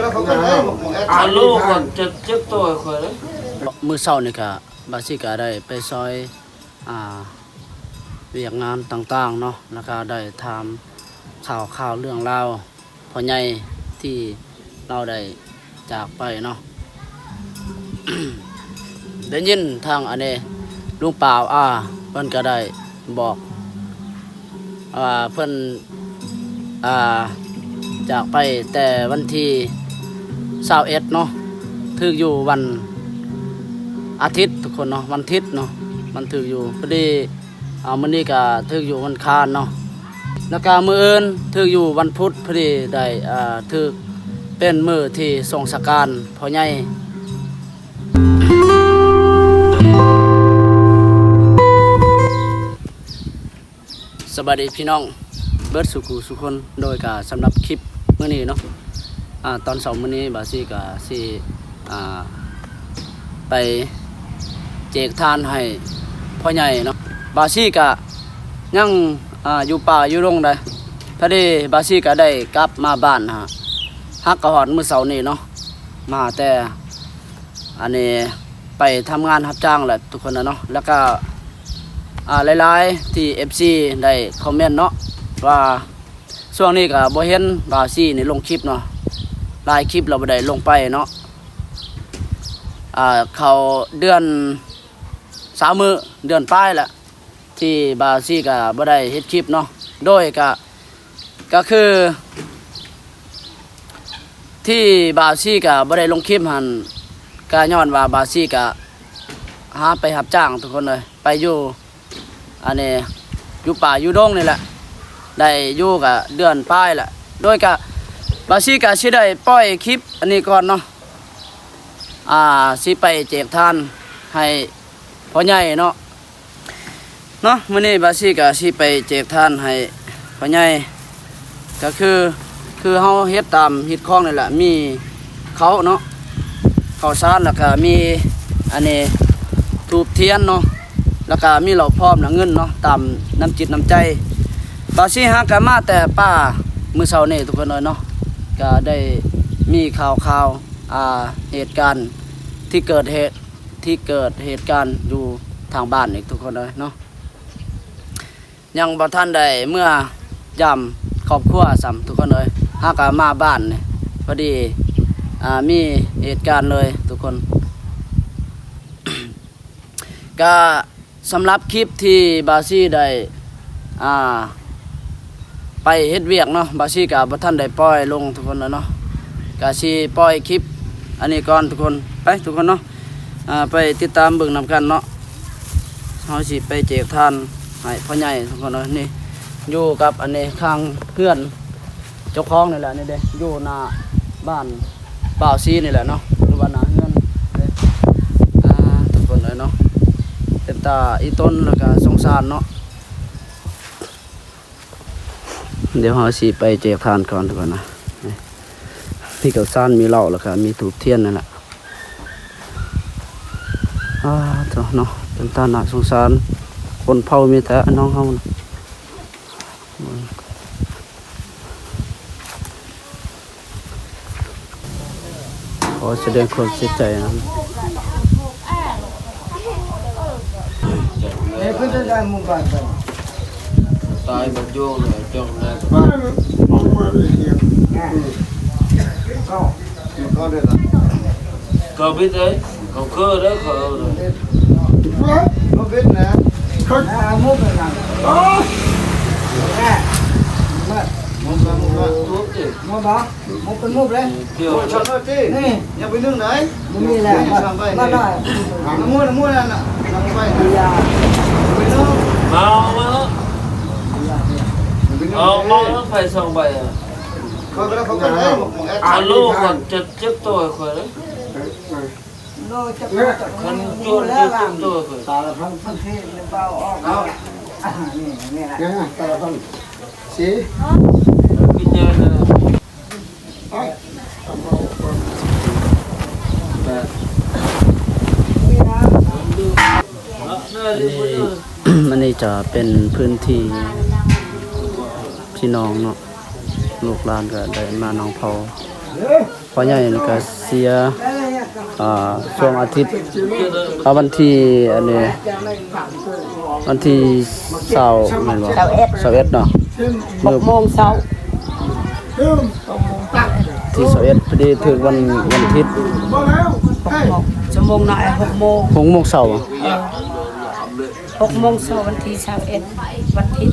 ອາໂລ ກໍເຈັບ ເຈັບໂຕໃຫ້ຂ້ອຍເດ້. ມື້ເຊົ້ານີ້ກະ ບາຊີກະໄດ້ໄປຊ່ອຍ ອ່າ ວຽກງານຕ່າງໆເນາະ ແລ້ວກະໄດ້ຖາມຂ່າວຄາວເລື່ອງລາວພໍ່ໃຫຍ່ທີ່ລາວໄດ້ຈາກໄປເນາະ. ໄດ້ຍິນທາງອັນນີ້ ລຸງປາວອາ ເພິ່ນກະໄດ້ບອກ ອ່າ ເພິ່ນ ອ່າ ຈາກໄປແຕ່ວັນທີຊາວເອັດເນາະ ຖືກຢູ່ວັນອາທິດທຸກຄົນເນາະ ວັນທິດເນາະ ມັນຖືກຢູ່ ພໍດີ ອ່າ ມື້ນີ້ກະຖືກຢູ່ວັນຄານເນາະ ແລ້ວກະມື້ອື່ນຖືກຢູ່ວັນພຸດ ພໍດີໄດ້ ອ່າ ຖືກເປັນມື້ທີ່ສົ່ງສະການພໍ່ໃຫຍ່. ສະບາຍດີພີ່ນ້ອງເບິດສູ່ຜູ້ສູ່ຄົນ ໂດຍກະສຳລັບຄລິບມື້ນີ້ເນາະ ອ່າ ຕອນເຊົ້າມື້ນີ້ບາຊີກະຊິ ອ່າ ໄປແຈກທານໃຫ້ພໍ່ໃຫຍ່ເນາະ. ບາຊີກະຍັງ ອ່າ ຢູ່ປ່າຢູ່ດົງໃດ ພໍດີບາຊີກະໄດ້ກັບມາບ້ານ ຫາ ຫາກະຮອດມື້ເຊົ້ານີ້ເນາະ ມາແຕ່ ອັນນີ້ໄປທຳງານຮັບຈ້າງແຫຼະທຸກຄົນນະເນາະ ແລ້ວກະ ອ່າ ຫຼາຍໆທີ່ເອັຟຊີໄດ້ຄອມເມັນເນາະ ວ່າຊ່ວງນີ້ກະບໍ່ເຫັນບາຊີນີ້ລົງຄລິບເນາະ ຫຼາຍຄລິບແລ້ວບໍ່ໄດ້ລົງໄປເນາະ ອ່າ ເຂົ້າເດືອນ ສາມມື້ ເດືອນປາຍແຫຼະ ທີ່ບາຊີກະບໍ່ໄດ້ເຮັດຄລິບເນາະ ໂດຍກະ ກະຄື ທີ່ບາຊີກະບໍ່ໄດ້ລົງຄລິບຫັ້ນ ກະຍ້ອນວ່າບາຊີກະຫາໄປຮັບຈ້າງທຸກຄົນເອີຍ ໄປຢູ່ ອັນນີ້ ຢູ່ປ່າຢູ່ດົງນີ້ແຫຼະ ໄດ້ຢູ່ກະເດືອນປາຍແຫຼະ ໂດຍກະ ບາຊີກະຊິໄດ້ປ່ອຍຄລິບອັນນີ້ກ່ອນເນາະ ອ່າ ຊິໄປແຈກທານໃຫ້ພໍ່ໃຫຍ່ເນາະ. ເນາະ ມື້ນີ້ບາຊີກະຊິໄປແຈກທານໃຫ້ພໍ່ໃຫຍ່ ກະຄື ຄືເຮົາເຮັດຕາມຮີດຄອງນີ້ແຫຼະ ມີເຂົ້າເນາະ ເຂົ້າສານ ແລ້ວກະມີອັນນີ້ ທູບທຽນເນາະ ແລ້ວກະມີເຫຼົ້າພ້ອມ ແລະ ເງິນເນາະ ຕາມນ້ຳຈິດນ້ຳໃຈ. ບາຊີຫາກະມາແຕ່ປ່າມື້ເຊົ້ານີ້ທຸກຄົນເອີຍເນາະ ກະໄດ້ມີຂ່າວຄາວ ອ່າ ເຫດການທີ່ເກີດເຫດ ທີ່ເກີດເຫດການຢູ່ທາງບ້ານອີກທຸກຄົນເອີຍເນາະ ຍັງບໍ່ທັນໄດ້ເມືອຢາມຄອບຄົວຊ້ຳທຸກຄົນເອີຍ ຫາກະມາບ້ານນີ້ ພໍດີ ອ່າ ມີເຫດການເລີຍທຸກຄົນ ກະ ສຳລັບຄລິບທີ່ບາຊີໄດ້ ອ່າ ໄປເຮັດວຽກເນາະ ບາຊີກະບໍ່ທັນໄດ້ປ່ອຍລົງທຸກຄົນເນາະ ກະຊິປ່ອຍຄລິບອັນນີ້ກ່ອນທຸກຄົນ ໄປທຸກຄົນເນາະ ອ່າ ໄປຕິດຕາມເບິ່ງນຳກັນເນາະ ເຮົາຊິໄປແຈກທານໃຫ້ພໍ່ໃຫຍ່ທຸກຄົນເນາະ ນີ້ຢູ່ກັບອັນນີ້ຂ້າງເຮືອນ ເຈົ້າຂອງນີ້ແຫຼະ ນີ້ເດ້ ຢູ່ໜ້າບ້ານບ່າວຊີນີ້ແຫຼະເນາະ ຫຼືວ່າໜ້າເຮືອນເດ້ ອ່າ ທຸກຄົນເອີຍເນາະ ເປັນຕາອີຕົນ ແລ້ວກະສົງສານເນາະ. ດຽວເຮົາຊິໄປແຈກທານກ່ອນທຸກຄົນນະ ນີ້ ມີເຂົ້າສານ ມີເຫຼົ້າ ແລ້ວກະມີທູບທຽນນັ້ນແຫຼະ ອ່າ ໂທ້ເນາະ ເປັນຕາໜ້າສົງສານ ຄົນເຜົ່າມີແຕ່ນ້ອງເຮົານະ. ຂໍສະແດງຄວາມເສຍໃຈນຳ. ຕາຍບັດໂຍງເລີຍ ເຈົ້ານາຍ. ເຂົາເບິດເອີຍ ເຂົາເຄີເດີ ເຂົາເອີເດີ ເຂົາເບິດນະ ເຂົາ ອ່າ ມຸກນະ ໂອ້ຍ ມຸກນະ ມຸກນະ ມຸກນະ ມຸກນະ ມຸກເດ້ ມຸກເປັນມຸກເດ້ ໂອ້ຍ ຊອດເອີຍຕິ ນີ້ ຍັງໄປໜຶ່ງໄດ໋ ບໍ່ມີແລ້ວ ມາ ມາ ມາ ນ້ຳມັນ ນ້ຳມັນນັ້ນນະ ນ້ຳໄຟ ເອົາມາ ເອົາມາ ໄຟສອງໃບ ອ່ະ ເຂົາກໍໄດ້ ເຂົາກໍໄດ້ ອາໂລ ກໍເຈັບ ເຈັບໂຕໃຫ້ຂ້ອຍເດີ ໂລຈັກ ຄັນຈວນເຈັບໂຕໃຫ້ຂ້ອຍ ສາລະພັນ ມັນເທໃນເບົາອອກ ເອົາ ນີ້ ນີ້ລະ ສາລະພັນ ສີ ກິນຍານະ ໄປ ອັນນີ້ ອັນນີ້ຈະເປັນພື້ນທີ່ ພີ່ນ້ອງເນາະ ລູກຫຼານກໍໄດ້ມານັ່ງເຝົ້າ ພໍ່ໃຫຍ່ນີ້ກະເສຍ ອ່າ ຊ່ວງອາທິດ ອ່າ ວັນທີ ອັນນີ້ ວັນທີຊາວແມ່ນບໍ່? ຊາວເອັດ ຊາວເອັດເນາະ ຫົກໂມງເຊົ້າ ທີຊາວເອັດ ພໍດີຖືກວັນ ວັນທິດ ຫົກໂມງ ຊົ່ວໂມງໜ້ອຍ ຫົກໂມງ ຫົກໂມງເຊົ້າ ເອີ ຫົກໂມງເຊົ້າ ວັນທີຊາວເອັດ ວັນທິດ.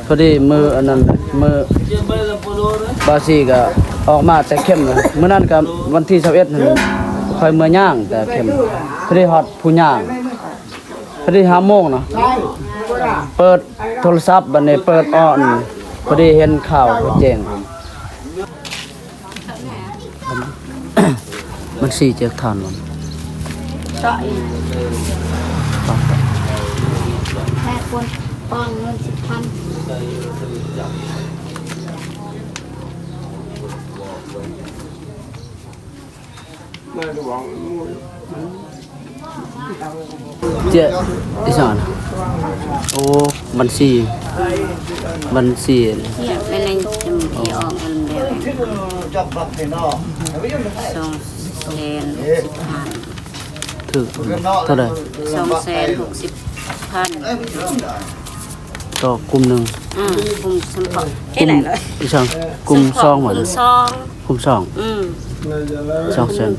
ພໍດີມື້ອັນນັ້ນ ມື້ບາຊີກະອອກມາແຕ່ເຂັມ ມື້ນັ້ນກະວັນທີຊາວເອັດ ຂ້ອຍເມືອຍ່າງແຕ່ເຂັມ ພໍດີຮອດພູຍ່າງ ພໍດີຫ້າໂມງເນາະ ເປີດໂທລະສັບ ບາດນີ້ເປີດອອນ ພໍດີເຫັນຂ່າວແຈ້ງ ບັນຊີແຈກທານ ເຈາະອີກ ແມ່ຄວນປ້ອນເງິນສິບພັນ. ເຈ້ຍ ອີສານ ໂອ້ ບັນຊີ ບັນຊີ ໃນນັ້ນຈະມີອອກເງິນແບບສອງແສນຫົກສິບພັນ ຖືກເທົ່າໃດ? ສອງແສນຫົກສິບພັນ ຕໍ່ກຸ່ມໜຶ່ງ ອືມ ກຸ່ມສຳເພາະ ກຸ່ມ ອີຫຍັງ ກຸ່ມສອງ ກຸ່ມສອງ ກຸ່ມສອງ ອືມ ສອງແສນ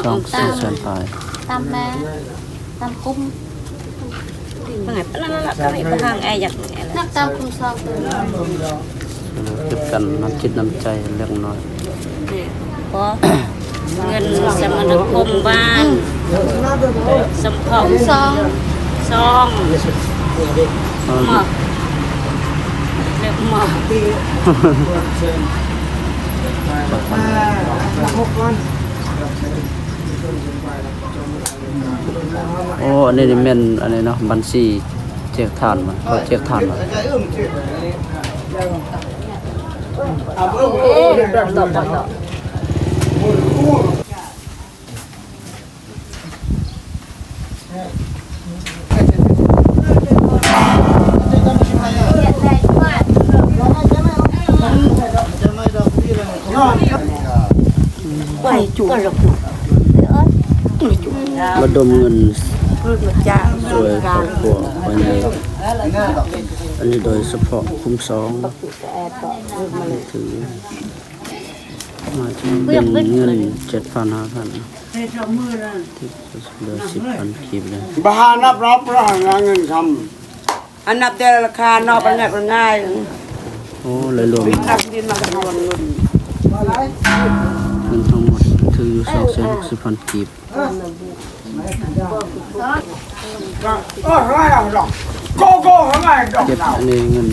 ສອງ ສອງແສນປາຍ ຕາມແມ່ ຕາມກຸ່ມ ເກັບກັນນ້ຳຈິດນ້ຳໃຈເລັກນ້ອຍ ເງິນສະມາຄົມບ້ານ ສຳເພາະສອງ ສອງ ເລັກມາກ ໂອ້ ອັນນີ້ແມ່ນອັນນີ້ເນາະ ບັນຊີແຈກທານ ເຂົາແຈກທານ ລະດົມເງິນຊ່ວຍຄອບຄົວ ອັນນີ້ໂດຍສະເພາະຄຸ້ມສອງ ມາເປັນເງິນເຈັດພັນ ຫ້າພັນ ເຫຼືອສິບພັນກີບເລີຍ ບໍ່ຫານັບຮັບ ເງິນຄຳ ອັນນັບແຕ່ລາຄາເນາະ ມັນແນບມັນງ່າຍ ໂອ້ ລວມ ເງິນທັງໝົດຖືກຢູ່ສອງແສນຫົກສິບພັນກີບ ເກັບອັນນີ້ເງິນ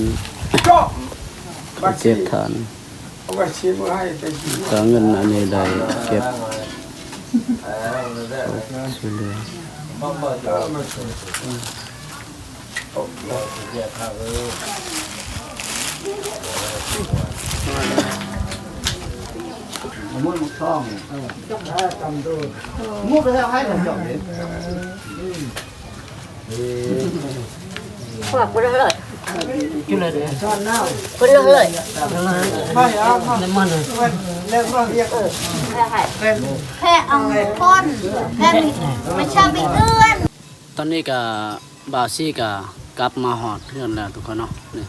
ເກັບທານ ກະເງິນອັນນີ້ໄດ້ເກັບຊ່ວຍເຫຼືອ ພວກເພິ່ນເລີຍ ເພິ່ນເລີຍ ແພເອົາຄົນ ແພໄປເຮືອນ ຕອນນີ້ກະ ບ່າວຊີກະກັບມາຮອດເຮືອນແລ້ວທຸກຄົນເນາະ ນີ້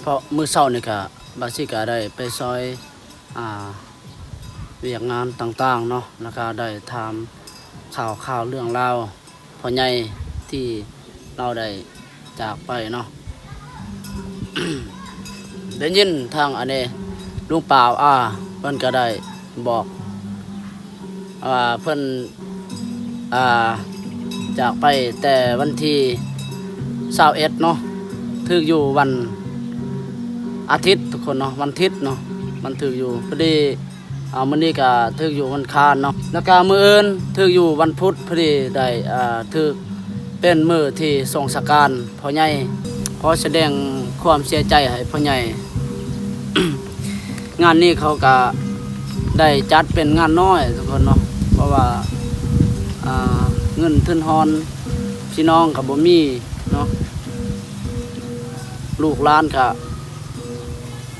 ເພາະມື້ເຊົ້ານີ້ກະ ບ່າວຊີກະໄດ້ໄປຊ່ອຍ ອ່າ ວຽກງານຕ່າງໆເນາະ ແລ້ວກະໄດ້ຖາມຂ່າວຄາວເລື່ອງລາວພໍ່ໃຫຍ່ທີ່ລາວໄດ້ຈາກໄປເນາະ ໄດ້ຍິນທາງອັນນີ້ ລຸງປາວ ອາ ເພິ່ນກະໄດ້ບອກ ອ່າ ເພິ່ນ ອ່າ ຈາກໄປແຕ່ວັນທີຊາວເອັດເນາະ ຖືກຢູ່ວັນອາທິດທຸກຄົນເນາະ ວັນທິດເນາະ ມັນຖືກຢູ່ ພໍດີ ອ່າ ມື້ນີ້ກະຖືກຢູ່ວັນຄານເນາະ ແລ້ວກະມື້ອື່ນຖືກຢູ່ວັນພຸດ ພໍດີໄດ້ ອ່າ ຖືກເປັນມື້ທີ່ສົ່ງສະການພໍ່ໃຫຍ່ ຂໍສະແດງຄວາມເສຍໃຈໃຫ້ພໍ່ໃຫຍ່ ງານນີ້ເຂົາກະໄດ້ຈັດເປັນງານນ້ອຍທຸກຄົນເນາະ ເພາະວ່າ ອ່າ ເງິນທຶນຮອນ ພີ່ນ້ອງກໍບໍ່ມີເນາະ ລູກຫຼານກໍ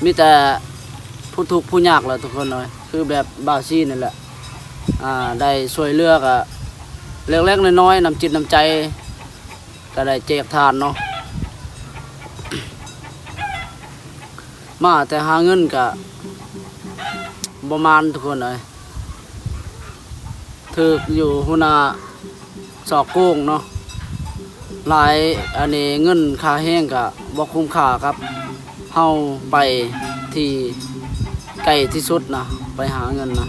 ມີແຕ່ຜູ້ທຸກຜູ້ຍາກແຫຼະທຸກຄົນເອີຍ ຄືແບບບ່າວຊີນີ້ແຫຼະ ອ່າ ໄດ້ຊ່ວຍເຫຼືອກໍເລັກໆນ້ອຍໆ ນ້ຳຈິດນ້ຳໃຈ ກໍໄດ້ແຈກທານເນາະ ມາແຕ່ຫາເງິນກະບໍ່ໝານທຸກຄົນເອີຍ ຖືກຢູ່ຫົວໜ້າສໍ້ໂກງເນາະ ຫຼາຍ ອັນນີ້ເງິນຄ່າແຮງກະບໍ່ຄຸ້ມຄ່າກັບເຮົາໄປທີ່ໄກທີ່ສຸດນະ ໄປຫາເງິນນະ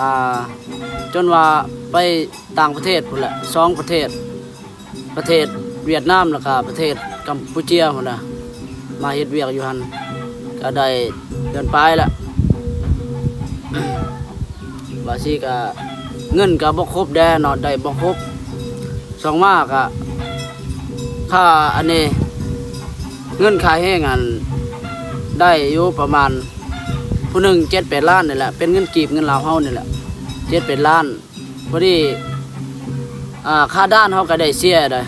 ອ່າ ຈົນວ່າໄປຕ່າງປະເທດພຸ້ນແຫຼະ ສອງປະເທດ ປະເທດຫວຽດນາມ ແລ້ວກະປະເທດກຳປູເຈຍພຸ້ນນະ ມາເຮັດວຽກຢູ່ຫັ້ນ ກະໄດ້ເດືອນປາຍລະ ບາດນີ້ກະເງິນກະບໍ່ຄົບແດ່ເນາະ ໄດ້ບໍ່ຄົບ ສ່ງມາກະຄ່າອັນນີ້ ເງິນຄ່າແຮງຫັ້ນ ໄດ້ຢູ່ປະມານ ຜູ້ໜຶ່ງເຈັດແປດລ້ານນີ້ແຫຼະ ເປັນເງິນກີບເງິນລາວເຮົານີ້ແຫຼະ ເຈັດແປດລ້ານ ພໍດີ ອ່າ ຄ່າດ່ານເຮົາກໍໄດ້ເສຍໄດ໋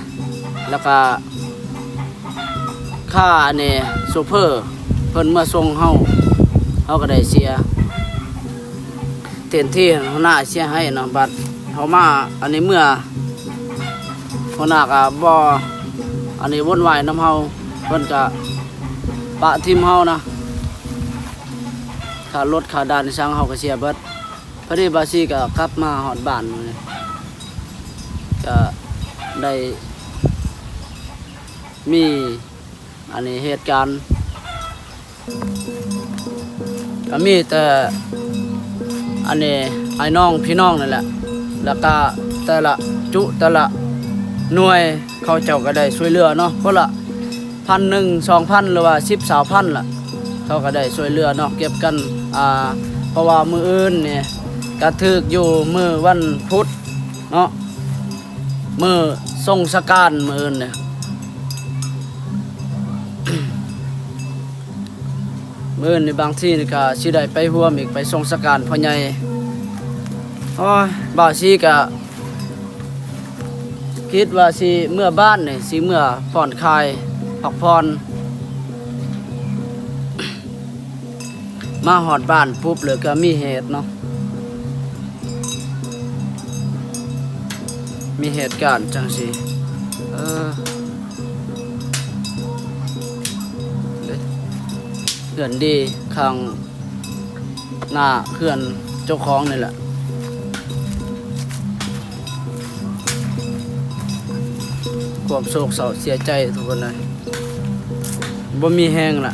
ແລ້ວກະຄ່າອັນນີ້ໂຊເຟີເພິ່ນເມືອສົ່ງເຮົາ ເຮົາກໍໄດ້ເສຍ ແທນທີ່ຫົວໜ້າເສຍໃຫ້ເນາະ ບັດເຮົາມາອັນນີ້ເມືອ ຫົວໜ້າກໍບໍ່ອັນນີ້ວຸ່ນວາຍນຳເຮົາ ເພິ່ນກໍປະຖິ້ມເຮົານະ ຄ່າລົດຄ່າດ່ານອີ່ຫຍັງເຮົາກໍເສຍເບິດ. ພໍດີບ່າວຊີກໍກັບມາຮອດບ້ານ ກໍໄດ້ມີອັນນີ້ເຫດການ ກໍມີແຕ່ອັນນີ້ອ້າຍນ້ອງພີ່ນ້ອງນີ້ແຫຼະ ແລ້ວກໍແຕ່ລະຈຸ ແຕ່ລະໜ່ວຍ ເຂົາເຈົ້າກໍໄດ້ຊ່ວຍເຫຼືອເນາະ ຄົນລະ ພັນໜຶ່ງ ສອງພັນ ຫຼືວ່າສິບ ຊາວພັນລະ ເຂົາກໍໄດ້ຊ່ວຍເຫຼືອເນາະ ເກັບກັນ ອ່າ ເພາະວ່າມື້ອື່ນນີ້ກະຖືກຢູ່ ມື້ວັນພຸດເນາະ ມື້ສົ່ງສະການມື້ອື່ນນີ້ ມື້ອື່ນນີ້ບາງທີນີ້ກະຊິໄດ້ໄປຮ່ວມອີກ ໄປສົ່ງສະການພໍ່ໃຫຍ່ ໂອ້ຍ ບ່າວຊີກະ ຄິດວ່າຊິເມືອບ້ານນີ້ ຊິເມືອຜ່ອນຄາຍພັກຜ່ອນ ມາຮອດບ້ານປຸບແລ້ວກໍມີເຫດເນາະ ມີເຫດການຈັ່ງຊີ້ ເອີ ເຮືອນດີຂ້າງ ໜ້າເຮືອນເຈົ້າຂອງນີ້ແຫຼະ ຄວາມໂສກເສົ້າເສຍໃຈທຸກຄົນເອີຍ ບໍ່ມີແຮງລະ